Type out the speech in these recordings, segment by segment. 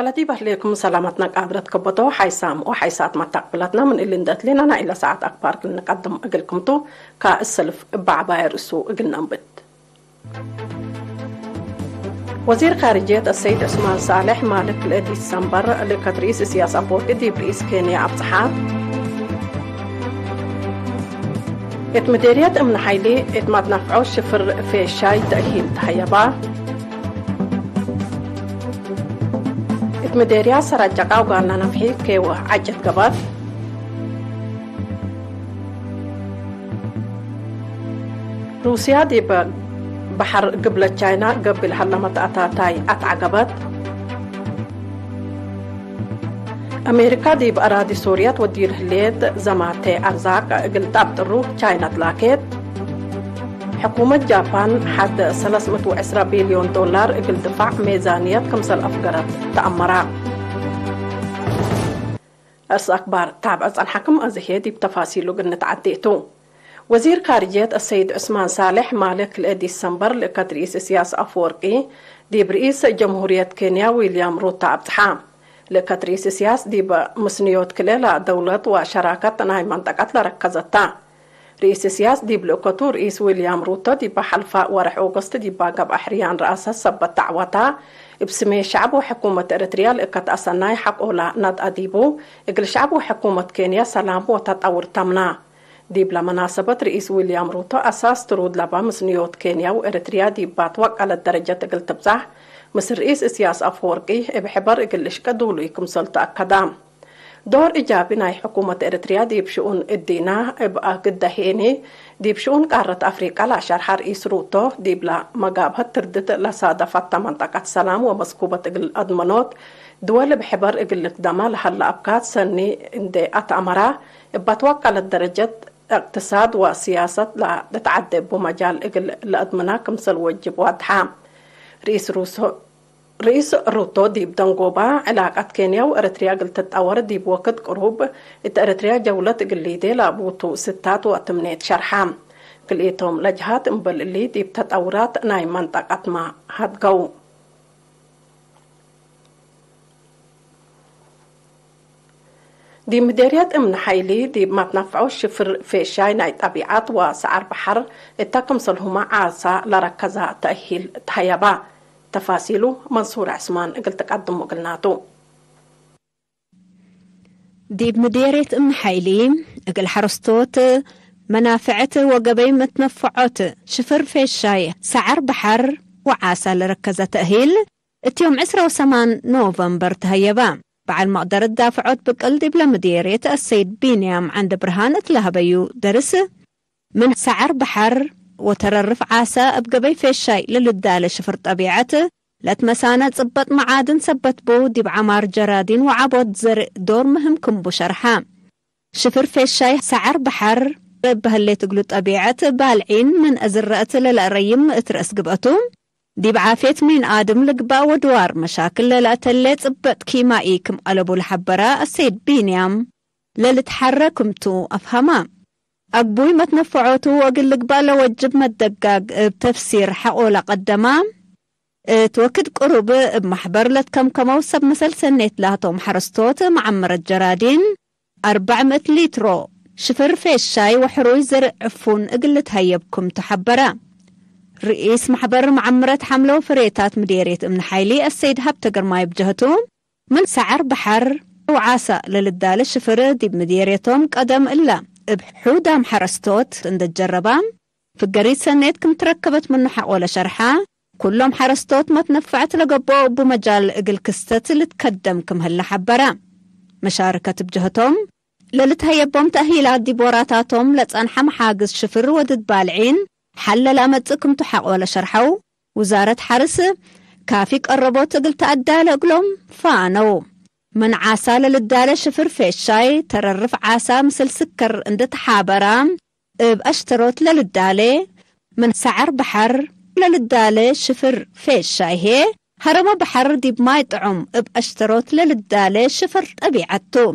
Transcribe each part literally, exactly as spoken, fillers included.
ለዲብ ህሌኩም ሰላመትነ ቃድረት ከበቶ ሓይሳም ወሓይሳት መታቅብለትነ ምን እሊ እንዴ ትሌነ ናይለ ሰዓት አክባር ክል ንቀድም እግልኩም ቱ። ከእሰልፍ እበ ዐባየ ርእሱ እግል ነንብት። ወዚር ካርጅየት አሰይድ ዑስማን ሳልሕ ማልክ ክልኤ ዲሰምበር ልእከት ርኢስ እስያስ አፈወርቂ ዲብ ርኢስ ኬንያ አብጽሐ። እት ምዴርየት እምነ ሓይሊ እት መትነፍዖ ሽፍር ፌሻይ ተእሂል ተሀየባ። እት ምዴርያ ሰራጨቃ ወጋላ ነፍሒ ኬወ ዐጭት ገባት። ሩስያ ዲብ በሐር ግብለት ቻይና ገብእ ለሀለ መትአታታይ አትዐገበት። አሜሪካ ዲብ አራዲ ሶርያ ትወድዩ ለህሌት ዘማቴ አርዛቅ እግል ተአብጥሩ ቻይና ትላኬት። ሕኩመት ጃፓን ሐድ ሰለስ ምእት ወዕስራ ቢልዮን ዶላር እግል ድፋዕ ሜዛንየት ክምሰል አፍገረት ተአመራ። እርስ አክባር ታብዐ ጸንሐክም፣ አዜ ህዬ ዲብ ተፋሲሉ እግል ንትዐዴ ቱ። ወዚር ካርጅየት አሰይድ ዑስማን ሳልሕ ማሌ ክልኤ ዲሰምበር ልእከት ርኢስ እስያስ አፈወርቂ ዲብ ርኢስ ጀምሁርየት ኬንያ ዊልያም ሩታ አብጽሐ። ልእከት ርኢስ እስያስ ዲብ ምስንዮት ክልኤ ለደውለት ወሸራከት ናይ መንጠቀት ለረከዘት ተ። ርኢስ እስያስ ዲብ ልእከቱ ርኢስ ዊልያም ሩቶ ዲብ ሐልፋ ወርሕ ኦገስት ዲብ ገብአ ሕርያን ረአሰ ሰበት ደዕወታ እብ ስሜ ሸዕብ ወሕኩመት ኤረትርያ ልእከት አሰናይ ሐቆላ ነድአ ዲቡ፣ እግል ሸዕብ ወሕኩመት ኬንያ ሰላም ወተጠውር ተምና። ዲብለ መናሰበት ርኢስ ዊልያም ሩቶ አሳስ ትሩድ ለበ ምስንዮት ኬንያ ወኤረትርያ ዲብ ትወቀለት ደረጀት እግል ትብጻሕ፣ ምስል ርኢስ እስያስ አፈወርቂ እብ ሕበር እግል ልሽቀ ዱሉይ ክምሰል ተአከደ። ዶር እጃቢ ናይ ሕኩመት ኤረትርያ ዲብ ሽኡን እዲና እብ አግደ ሄኒ፣ ዲብ ሽኡን ቃረት አፍሪቀ ለአሸርሐ ርኢስ ሩቶ፣ ዲብለ መጋብሀት ትርድት ለሳደፈተ መንጠቀት ሰላም ወመስኩበት እግል አድመኖት ድወል እብ ሕበር እግል ልክደመ ለሀለ አብካት ሰኒ እንዴ አትአመራ፣ እበ ትወቀለት ደረጀት እቅትሳድ ወስያሰት ለልትዐዴ እቡ መጃል እግል ለአድምና ክምሰል ወጅብ ዋድሐ። ርኢስ ሩሶ ርኢስ ሩቶ ዲብ ደንጎባ፣ ዕላቀት ኬንያ ወኤረትርያ እግል ትጠወር ዲብ ወክድ ቅሩብ፣ እት ኤረትርያ ጀውለት እግል ሊዴ ላቡቱ ስታት ወትምኔት ሸርሐ። ክልኤቶም ለጀሃት እምበል እሊ ዲብ ተጠውራት ናይ መንጠቀትመ ሀድገው። ዲብ ምዴርየት እምነ ሐይሊ ዲብ መትነፍዖ ሽፍር ፌሻይ ናይ ጠቢዐት ወሰዐር በሐር እተ ክምሰልሁመ ዓሳ ለረከዘ ተእሂል ተሀየባ። ተፋሲሉ መንሱር ዕስማን እግል ትቀድሙ እግልናቱ። ዲብ ምዴርየት እምነ ሐይሊ እግል ሐረስቶት መናፍዐት ወገበይ መትነፍዖት ሽፍር ፌሻይ ሰዐር በሐር ወዓሳ ለረከዘ ተእሂል እት ዮም ዕስራ ወሰማን ኖቨምበር ተሀየበ። በዐል መቅደረት ዳፍዖት ብቅል ዲብለ ምዴርየት አሰይድ ቢንያም ዐንደብርሃን እት ለሀበዩ ደርስ፣ ምን ሰዐር በሐር ወተረርፍ ዓሰ እብ ገበይ ፌሻይ ለልዳለ ሽፍር ጠቢዐት ለትመሳነ ጽበጥ መዓድን ሰበት ቡ፣ ዲብ ዐማር ጀራዲን ወዐቦት ዘርእ ዶር ምህም ክም ቡ ሸርሐ። ሽፍር ፌሻይ ሰዐር በሐር እበ ህሌት እግሉ ጠቢዐት ባልዒን ምን እዝረእት ለለአረይም እት ረአስ ግብአቱ፣ ዲብ ዓፍየት ሚን አድም ልግባእ ወድዋር መሻክል ለለአተሌ ጽበጥ ኪማኢ ክም አለቡ ለሐበረ አሰይድ ቢንያም ለልትሐረ ክምቱ አፍሀመ። አግቡይ መትነፈዖቱ እግል ልግባእ ለወጅብ መደጋግ እብ ተፍሲር ሐቆ ለቀደመ፣ እት ወክድ ቅሩብ እብ መሕበር ለትከምከመው ሰብ መሰል ሰኔት ላቶም ሐረስቶት መዐመረት ጀራዲን፣ አርበዕ ምእት ሊትሮ ሽፍር ፌሻይ ወሕሩይ ዘርእ ዕፉን እግል ልትሀየብ ክምቱ ሐበረ። ርኢስ መሕበር መዐምረት ሐምለ ወፍሬታት ምዴርየት እምነ ሐይሊ አሰይድ ሀብተ ግርማይ ብጀህቱ፣ ምን ሰዐር በሐር ወዓሰ ለልዳለ ሽፍር ዲብ ምዴርየቶም ቀደም እለ እብ ሑዳም ሐረስቶት እንደ ጀረባ፣ ፍገሪት ሰኔት ክም ትረከበት ምኑ ሐቆ ለሸርሐ፣ ኩሎም ሐረስቶት መትነፈዐት ለገብኦ እቡ መጃል እግል ክስተት ልትከደም ክም ህለ ሐበረ። መሻርከት እብ ጀህቶም፣ ለልትሀየቦም ተእሂላት ዲብ ወራታቶም ለጸንሐ መሓግዝ ሽፍር ወድድ ባልዒን ሐል ለላመጽእ ክምቱ ሐቆ ለሸርሐው፣ ውዛረት ሐርስ ካፊ ቀረቦት እግል ተአዳለ እግሎም ፈአነው። ምን ዓሳ ለልዳለ ሽፍር ፌሻይ፣ ተረርፍ ዓሳ ምስል ስከር እንዴ ተሓበራ፣ እብ አሽተሮት ለልዳሌ፣ ምን ሰዐር በሐር ለልዳሌ ሽፍር ፌሻይ ህዬ፣ ሀረመ በሐር ዲብ ማይ ጥዑም እብ አሽተሮት ለልዳሌ ሽፍር ጠቢዐት ቱ።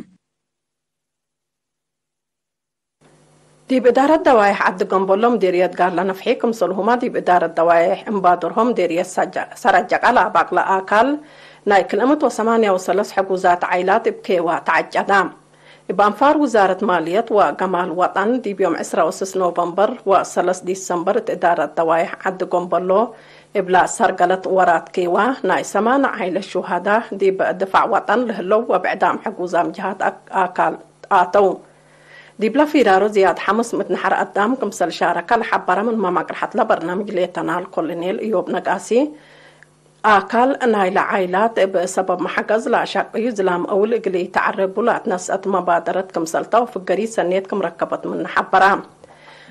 ዲብ እዳረት ደዋይሕ ዐዲ ገምቦሎ ምዴርየት ጋላ ነፍሒ ክምሰልሁመ ዲብ እዳረት ደዋይሕ እምባዱርሆ ምዴርየት ሰራጀቃ ለአባቅለ አካል ናይ ክልኤ ምእት ወሰማንያ ወሰለስ ሕጉዛት ዓይላት እብ ኬዋ ተዐጨዳ። እብ አንፋር ውዛረት ማልየት ወገማል ወጠን፣ ዲብ ዮም ዕስራ ወስስ ኖቨምበር ወሰለስ ዲሰምበር እት እዳረት ደዋይሕ ዐዲ ጎምበሎ እብላ ሰርገለት ወራት ኬዋ፣ ናይ ሰማነ ዓይለት ሹሃዳ ዲብ ድፋዕ ወጠን ለህለው ወብዕዳም ሕጉዛም ጀሃት አክ-፣ አካል አተው። ዲብለ ፊራሮ ዝያድ ሐምስ ምእት ነሐር አዳም ክምሰል ሻረከ ለሐበረ ምን መማቅርሐት ለበርናምጅ ሌተናል ኮሎኔል እዮብ ነጋሲ፣ አካል ናይለ ዓይላት እብ ሰበብ መሐገዝ ለአሻቅዩ ዝላም እውል እግል ኢተዐረቡ ለአትነስአት መባደረት ክምሰልተ ወፍገሪት ሰኔት ክም ረከበት ምነ ሐበራ።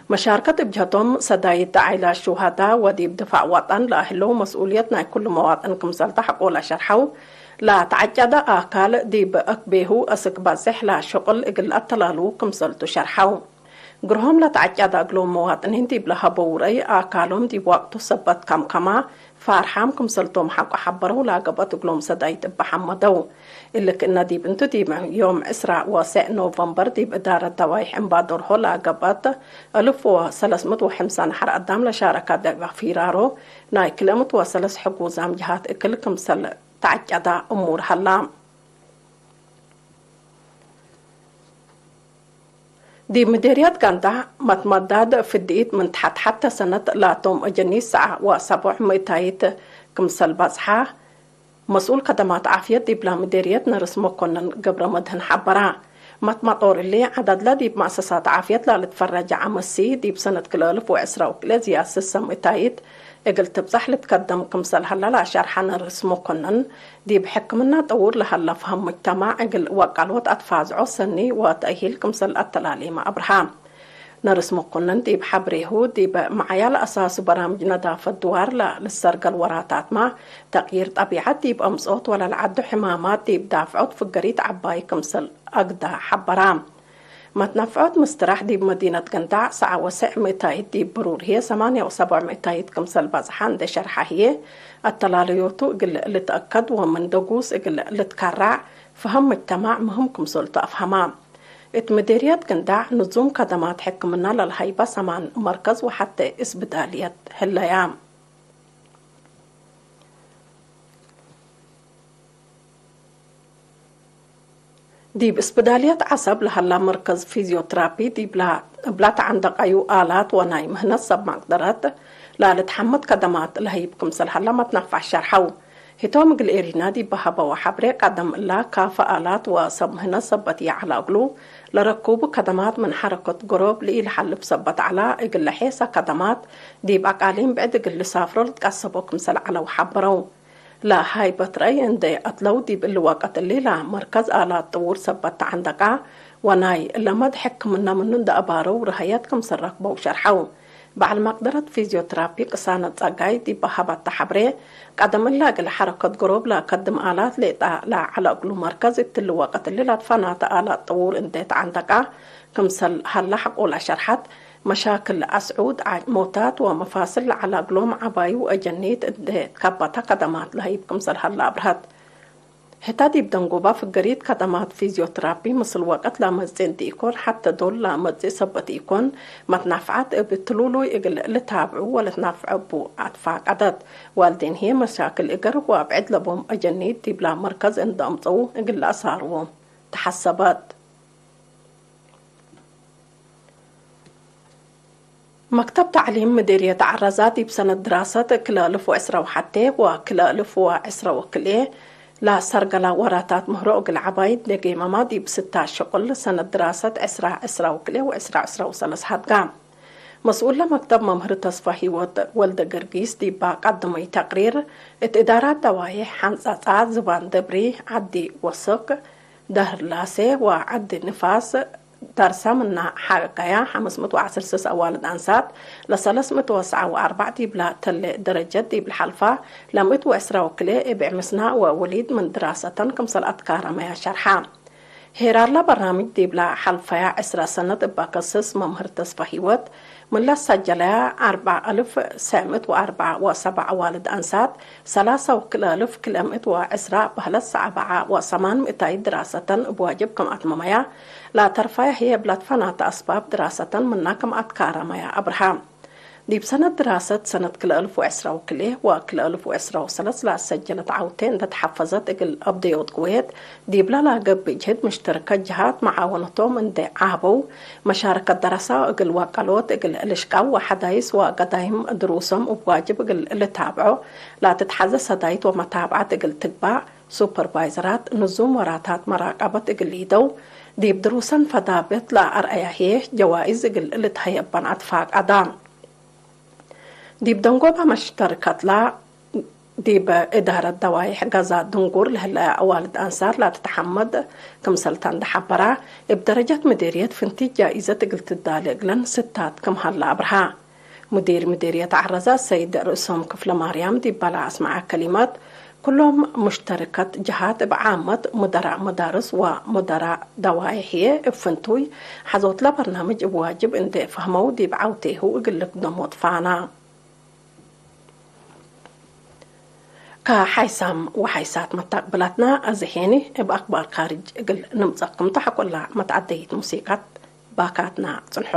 መሻርከት እብ ጀህቶም ሰዳይት ዓይላት ሹሃዳ ወዲብ ድፋዕ ወጠን ለአህለው መስኡልየት ናይ ኩሉ መዋጥን ክምሰልተ ሐቆ ለሸርሐው፣ ለተዐጨደ አካል ዲብ አክቤሁ አስክ በዜሕ ለሸቁል እግል አተላሉ ክምሰልቱ ሸርሐው። ግርሆም ለተዐጨደ እግሎም መዋጥኒን ዲብ ለሀበው ረአይ፣ አካሎም ዲብ ወቅቱ ሰበት ከምከማ ፋርሓም ክምሰልቶም ሐቆ ሐበረው። ለገብአት እግሎም ሰዳይት እበ ሐመደው። እሊ ክእነ ዲብ እንቱ ዲብ ዮም ዕስራ ወሰዕ ኖቨምበር ዲብ እዳረት ደዋይሕ እምባዶርሆ ለገብአት እልፍ ወሰለስ ምእት ወሐምሳ ነሐር አዳም ለሻረከ ደጋ ፊራሮ ናይ ክልኤ ምእት ወሰለስ ሕጉዛም ጀሃት እክል ክምሰል ተዐጨዳ እሙር ሀላ። ዲብ ምዴርየት ጋንዳዕ መትመዳድ ፍድኢት ምን ተሐት ሐቴ ሰነት ላቶም እጅኒት ሰዓ ወሰቦዕ ምእታይት ክምሰል በጽሐ መስኡል ከደማት ዓፍየት ዲብላ ምዴርየት ነርስ መኮነን ገብረመድህን ሐበራ። መትመጦር እሊ ዐዳድለ ዲብ መአሰሳት ዓፍየት ላልትፈረጀ ዐመሲ፣ ዲብ ሰነት ክልኤ አልፍ ወዕስራ ወክልኤ ዝያድ ስሰ ምእታይት እግል ትብጸሕ ልትከደም ክምሰል ሀላ ለአሸርሐ ነርስ መኮነን፣ ዲብ ሕክምና ጥዉር ለሀለ ፈሀም ሙጅተማዕ እግል ወቃልወት አትፋዝዖ ሰኒ ወተእሂል ክምሰል አተላሌመ አብርሃ። ነርስ መኮነን ዲብ ሐብሬሁ፣ ዲብ መዓያ ለአሳሱ በራምጅ ነዳፈት ድዋር ለልሰርገል ወራታትመ፣ ተቅይር ጠቢዐት ዲብ አምጽኦት ወለልዐዱ ሕማማት ዲብ ዳፍዖት ፍገሪት ዐባይ ክምሰል አግዳ ሐበራ። መትነፍዖት ምስትራሕ ዲብ መዲነት ገንዳዕ ሰዓ ወሰዕ ምእታይት ዲብ ብሩር ህዬ ሰማንያ ወሰቦዕ ምእታይት ክምሰል በጽሐ እንዴ ሸርሐ ህዬ፣ አተላለዮቱ እግል ልትአከድ ወምን ደጉስ እግል ልትከራዕ ፈሀም ሙጅተማዕ ምህም ክምሰልቱ አፍሀማ። እት ምዴርየት ገንዳዕ ንዙም ከደማት ሕክምና ለልሀይበ ሰማን መርከዝ ወሐቴ እስብዳልየት ህለያ። ዲብ እስብዳልየት ዐሰብ ለሀላ መርከዝ ፊዝዮትራፒ ዲብላ እብላ ተዐንደቀዩ አላት ወናይ ምህነት ሰብ መቅደረት ላልትሐመድ ከደማት ለሀይብ ክምሰል ሀላ መትነፋዕ ሸርሐው። ህቶም እግል ኤሪና ዲብ ሀበወ ሐብሬ፣ ቀደም እላ ካፈ አላት ወሰብ ምህነት ሰበት ይዐለ እግሉ ለረኩቡ ከደማት ምን ሐረከት ገሮብ ለኢለሐልፍ ሰበት ዐላ፣ እግል ለሔሰ ከደማት ዲብ አቃሊም ብዕድ እግል ልሳፍሮ ልትቀሰቦ ክምሰል ዐለው ሐበረው። ለሀይበት ረአይ እንዴ አትለው፣ ዲብ እሊ ወቀት እሊ ለመርከዝ አላት ጥዉር ሰበት ተዐንደቃ ወናይ ለመድ ሕክምና ምኑ እንዴ አባረው ረሀየት ክምሰል ረክበው ሸርሐው። በዐል መቅደረት ፊዝዮትራፒ ቅሳነት ጸጋይ ዲብ ሀበተ ሐብሬ፣ ቀደም እለ እግል ሐረከት ገሮብ ለከድም አላት ሌጣ ለዐለ እግሉ መርከዝ፣ እትሊ ወቀት እሊ ለትፈናተ አላት ጥዉር እንዴ ተዐንደቃ ክምሰል ሀላ ሐቆለ ሸርሐት። መሻክል አስዑድ፣ ሞታት ወመፋስል ለዐለ እግሎም ዐባዩ ወአጀኒት እንዴ ትከበተ ከደማት ለሀይብ ክምሰል ሀላ አብርሀት። ህታ ዲብ ደንጎባ ፍገሪት ከደማት ፊዝዮትራፒ ምስል ወቀት ለመጽእ እንዲ ኢኮን፣ ሐተ ዶል ለመጽእ ሰበት ኢኮን፣ መትናፍዓት እብ ትሉሉይ እግል ልታብዑ ወለትናፍዐ እቡ አትፋቀደት። ዋልዴን ህዬ መሻክል እገር ወአብዕድ ለቦም አጀኒት ዲብላ መርከዝ እንደ አምጸዉ እግል ለአሳርዎም ተሐሰበት። መክተብ ተዕሊም ምዴርየት ዐረዛ ዲብ ሰነት ድራሰት ክልኤ አልፍ ወዕስራ ወሐቴ ወክልኤ አልፍ ወዕስራ ወክልኤ ለሰርገላ ወራታት ምህሮ እግል ዐባይት ደጌመማ ዲብ ስታ ሽቁል ሰነት ድራሰት ዕስራ ዕስራ ወክልኤ ወዕስራ ዕስራ ወሰለስ ሀድጋ። መስኡል ለመክተብ መምህር ተስፋ ህይወት ወልደ ገርጊስ ዲባ ቀድመይ ተቅሪር፣ እት እዳራት ደዋይሕ ሐንጸጻ ዝባን ደብሪ፣ ዐዲ ወሰክ፣ ደህር ላሴ ወዐዲ ንፋስ፣ ዳርሳ ምና ሐቀያ ሐምስ ምእት ወዐስር ስስ አዋልድ አንሳት፣ ለሰለስ ምእት ወሰዓ ወአርበዕ ዲብላ ተሌ ደረጀት ዲብ ለሐልፋ፣ ለምእት ወዕስራ ወክልኤ እብ ዕምስና ወውሊድ ምን ድራሰተን ክምሰል አትካረመያ ሸርሐ። ሄራርላ በርናምጅ ዲብላ ሐልፈያ ዕስራ ሰነት እባ ከስስ መምህር ተስፋ ህይወት፣ ምን ለሰጀለያ አርበዕ አልፍ ሰዕ ምእት ወአርበዕ ወሰብዕ አዋልድ አንሳት፣ ሰላሳ ወክልኤ አልፍ ክልኤ ምእት ወዕስራ በህለት ሰዕ አበዓ ወሰማን ምእታይት ድራሰተን እብ ዋጅብ ክም አትመመያ፣ ለአተርፋያ ህዬ እብ ለትፈናተ አስባብ ድራሰተን ምና ክም አትካረመያ አብርሃ። ዲብ ሰነት ድራሰት ሰነት ክልኤ አልፍ ወዕስራ ወክልኤ ወክልኤ አልፍ ወዕስራ ወሰለስ ለአሰጀለት ዐውቴ እንዴ ተሐፈዘት እግል አብደዮት ቅዌት፣ ዲብላ ለገብእ ጅህድ ምሽተርከት ጀሃት መዓወነቶም እንዴ ዐሀበው፣ መሻረከት ደረሳ እግል ወቀሎት እግል ልሽቃው ወሐዳይስ ወገዳይም ድሩሶም እብ ዋጅብ እግል ልታብዖ ላትትሐዘ ሰዳይት ወመታብዐት እግል ትግባእ፣ ሱፐርቫይዘራት ንዙም ወራታት መራቀበት እግል ኢደው፣ ዲብ ድሩሰን ፈዳብት ለአርአያ ህዬ ጀዋይዝ እግል ልትሀየበን አትፋቀዳ። ዲብ ደንጎባ መሽተርከትላ፣ ዲብ እዳረት ደዋይሕ ገዛ ድንጉር ለህለ አዋልድ አንሳር ላትተሐመድ ክምሰልታ እንደ ሐበራ፣ እብ ደረጀት ምዴርየት ፍንቲት ጃኢዘት እግል ትዳሌ እግለን ስታት ክም ሀለ አብርሃ። ሙዲር ምዴርየት ዐረዛ ሰይድ ርእሶም ክፍለማርያም ዲብ በላ አስመዐ ከሊመት፣ ኩሎም ሙሽተርከት ጀሃት እብ ዓመት ሙደራእ መዳርስ ወሙደራእ ደዋይሕ ህዬ እብ ፍንቱይ ሐዞትለ በርናምጅ እብ ዋጅብ እንዴ ፈህመው ዲብ ዐውቴሁ እግል ልክደሞ ትፋና። ከሓይሳም ወሓይሳት መታቅብላትና፣ አዜ ሄኒ እብ አክባር ካርጅ እግል ንምጸክምቱ ሐቆላ መትዐደይት ሙሲቃት ባካትና ጽንሖ።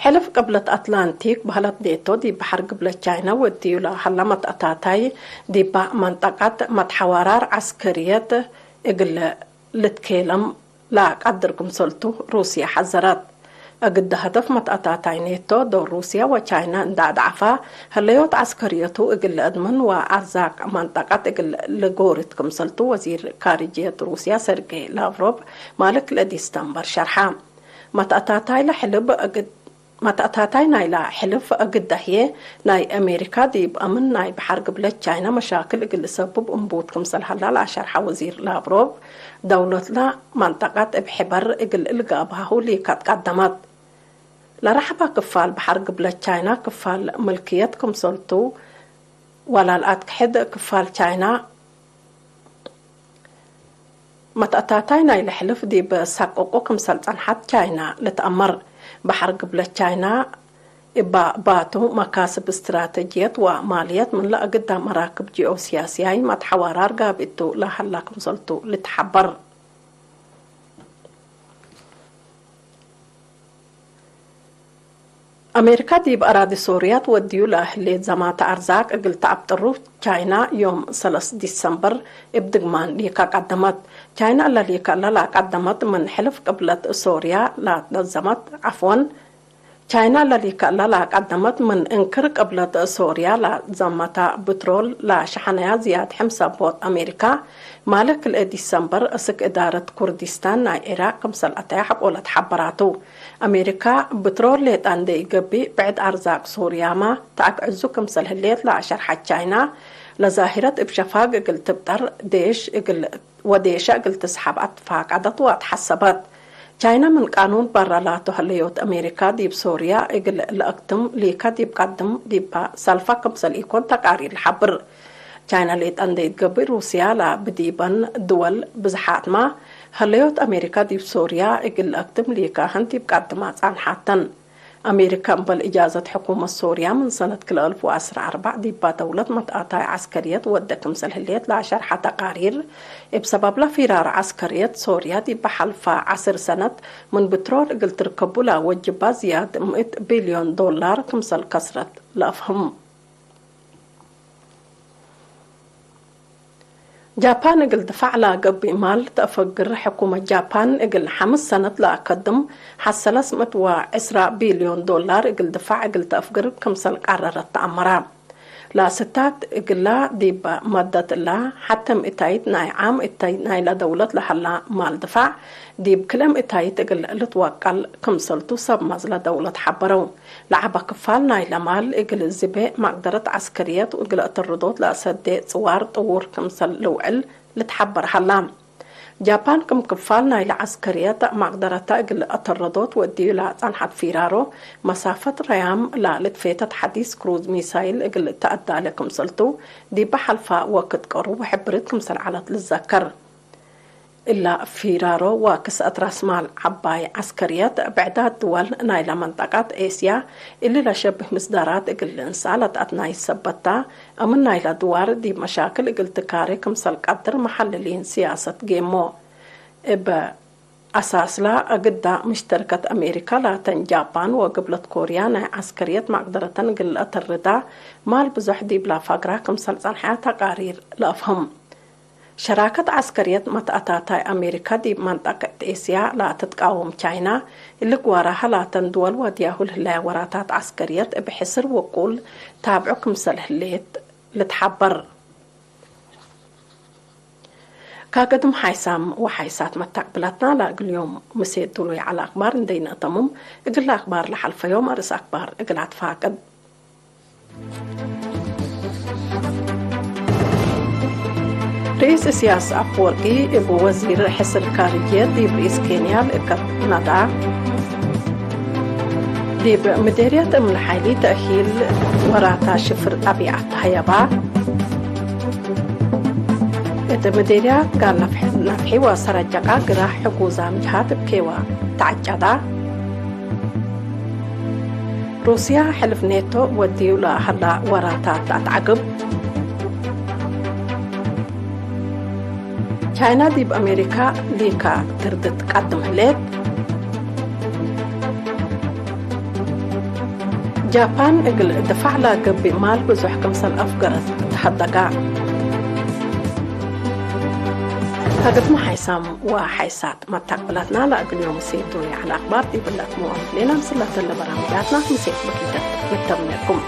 ሕልፍ ቅብለት አትላንቲክ በህለት ኔቶ ዲብ በሐር ግብለት ቻይና ወድዩ ለሀላ መትአታታይ፣ ዲባ መንጠቀት መትሐዋራር ዐስከርየት እግል ልትኬለም ለቀድር ክምሰልቱ ሩስየ ሐዘረት። እግል ሀደፍ መትአታታይ ኔቶ፣ ዶር ሩስየ ወቻይና እንደ አድዐፋ፣ ህለዮት ዐስከርየቱ እግል ለአድምን ወአርዛቅ መንጠቀት እግል ልጎርት ክምሰልቱ ወዚር ካርጅየት ሩስየ ሰርጌ ላቭሮቭ ማልክ ለዲስተምበር ሸርሐ። መትአታታይ ለሕልብ እግድ መትአታታይ ናይላ ሕልፍ እግዳ ህዬ፣ ናይ አሜሪካ ዲብ አምን ናይ በሐር ግብለት ቻይና መሻክል እግል ልሰብብ እምቡት ክምሰል ሀላ ለአሸርሐ ወዚር ላቭሮቭ፣ ደውለትለ መንጠቀት እብ ሕበር እግል ልገብአሁ ሊከት ቀደመት። ለረሐበ ክፋል በሐር ግብለት ቻይና ክፋል ምልክየት ክምሰልቱ ወላልአትክሕድ ክፋል ቻይና መትአታታይ ናይለ ሕልፍ ዲብ ሳቅቁ ክምሰል ጸንሐት ቻይና ልትአመር። በሐር ግብለት ቻይና እባ ባቱ መካስብ እስትራተጅየት ወማልየት ምን ለአግዳ መራክብ ጂኦሲያስያይ መትሐዋራር ጋብእቱ ለሀላ ክምሰልቱ ልትሐበር። አሜሪካ ዲብ አራዲ ሶርያ ትወድዩ ለህሌት ዘማተ አርዛቅ እግል ተአብጥሩ፣ ቻይና ዮም ሰለስ ዲሰምበር እብ ድግማን ሊካ ቀደመት። ቻይና እለ ሊካ እለ ለቀደመት ምን ሕልፍ ቅብለት ሶርያ ለነዘመት፣ ዐፍወን፣ ቻይና እለ ሊካ እለ ለቀደመት ምን እንክር ቅብለት ሶርያ ለዘመተ ብትሮል ለሸሐነያ ዝያድ ሕምሰ ቦጥ አሜሪካ፣ ማለ ክልኤ ዲሰምበር እስክ እዳረት ኩርዲስታን ናይ ዒራቅ ክምሰል አተየ ሐቆለት ሐበራቱ። አሜሪካ፣ ብትሮል ሌጣ እንዴ ኢገብእ፣ ብዕድ አርዛቅ ሶርያመ ተአግዕዙ ክምሰል ህሌት ለአሸርሐት ቻይና፣ ለዛሂረት እብ ሸፋግ እግል ትብጠር፣ ዴሽ እግል፣ ወዴሸ እግል ትስሐብ አትፋቀደት ወአትሐሰበት። ቻይና ምን ቃኑን በረ ላቱ ህለዮት አሜሪካ ዲብ ሶርያ እግል ለአክትም ሊከ ዲብ ቀድም ዲበ ሰልፋ ክምሰል ኢኮን ተቃሪር ለሐብር። ቻይና ሌጠ እንዴ ኢትገብእ፣ ሩስያ ለብዲበን ድወል ብዝሓትመ፣ ህለዮት አሜሪካ ዲብ ሶርያ እግል ለአክትም ሊካህን ዲብ ቀድመ ጸንሓተን። አሜሪካ እምበል እጃዘት ሕኩመት ሶርያ ምን ሰነት ክልኤ አልፍ ወዐስር ወአርበዕ ዲባ ደውለት መትአታይ ዐስከርየት ወደ ክምሰል ህሌት ለአሸርሐ ተቃሪር፣ እብ ሰበብለ ፊራር ዐስከርየት ሶርያ ዲብ ሐልፈ ዐስር ሰነት ምን ብትሮል እግል ትርከቡ ለወጅባ ዝያድ ምእት ቢልዮን ዶላር ክምሰል ከስረት ለአፍህም። ጃፓን እግል ድፋዕ ለገብእ ማል ተአፈግር። ሕኩመት ጃፓን እግል ሐምስ ሰነት ለአከድም ሐሰለስ ምእት ወዕስራ ቢልዮን ዶላር እግል ድፋዕ እግል ተአፍግር ክምሰል ቀረረት ተአመረ። ለስታት እግላ ዲብ መደት እላ ሐቴ ምእታይት ናይ ዓም እተይ ናይለ ደውለት ለሀላ ማል ድፋዕ ዲብ ክልኤ ምእታይት እግል ልትወቀል ክምሰልቱ ሰብ መዝለ ደውለት ሐበረው። ለዐበ ክፋል ናይለ ማል እግል ዝቤ መቅደረት ዐስከርየት ወእግል አተርዶት ለአሰዴ ጽዋር ጥዉር ክምሰል ልውዕል ልትሐበር ሀላ። ጃፓን ክም ክፋል ናይለ ዐስከርየት መቅደረተ እግል አተርዶት ወእድዩ ለጸንሐት ፊራሮ መሳፈት ረያም ለልትፌተት ሐዲስ ክሩዝ ሚሳይል እግል ተአዳሌ ክምሰልቱ ዲበ ሐልፈ ወክድ ቀሩብ ሕብርት ክምሰል ዐለት ልዘከር። እላ ፊራሮ ወክስአት ራስ ማል ዐባይ ዐስከርየት፣ ብዕዳት ድወል ናይለ መንጠቀት ኤስያ እሊ ለሸብህ ምስዳራት እግል ልእንስአ ለተአትናይት ሰበት ተ፣ አምን ናይለ ድዋር ዲብ መሻክል እግል ትካሬ ክምሰል ቀድር መሐልሊን ስያሰት ጌሞ። እብ አሳስላ፣ አግዳ ምሽተርከት አሜሪካ ላተን ጃፓን ወግብለት ኮርያ ናይ ዐስከርየት መቅደረተን እግል ለአተርዳ ማል ብዞሕ ዲብላ ፋግራ ክምሰል ጸንሐ ተቃሪር ለአፍህም። ሸራከት ዐስከርየት መትአታታይ አሜሪካ ዲብ መንጠቀት ኤስያ ለአትትቃወም ቻይና፣ እሊ ግዋራሀ ላተን ድወል ወድያሁ ለህለያ ወራታት ዐስከርየት እብ ሕስር ውቁል ታብዑ ክምሰል ህሌት ልትሐበር። ካገድም ሓይሳም ወሓይሳት መታቅብላትና ለእግል ዮም ምሴ ዱሉይ ዐለ አክባር እንዴ ነአተምም፣ እግል አክባር ለሐልፈዮም አርእስ አክባር እግል አትፋቅድ። ርኢስ እስያስ አፈወርቂ እብ ወዚር ሕስር ካርጅየት ዲብ ርኢስ ኬንያ ልእከብ ነድአ። ዲብ ምዴርየት እምነ ሓይሊ ተእሂል ወራታ ሽፍር ጠቢዐት ተሀየባ። እት ምዴርያ ጋር ነፍሒ ወሰረጀቃ ግራሕ ሕጉዛም ጅሃት እብ ኬዋ ተዐጨዳ። ሩስያ ሕልፍ ኔቶ ወድዩ ለሀላ ወራታት አትዐግብ። ቻይና ዲብ አሜሪካ ሊካ ትርድት ቀድም ህሌት። ጃፓን እግል ድፋዕ ለገብእ ማል ብዙሕ ክምሰል አፍገረት ተሐደጋ። ከግድመ ሓይሳም ወሓይሳት መታቅብላትና ለእግል ዮም ሴቱ ዐለ አክባር ዲብለ ትመዋል ሌላ ምስላተለ በራምጃትና ምሴት በኪተት ንተምነኩም።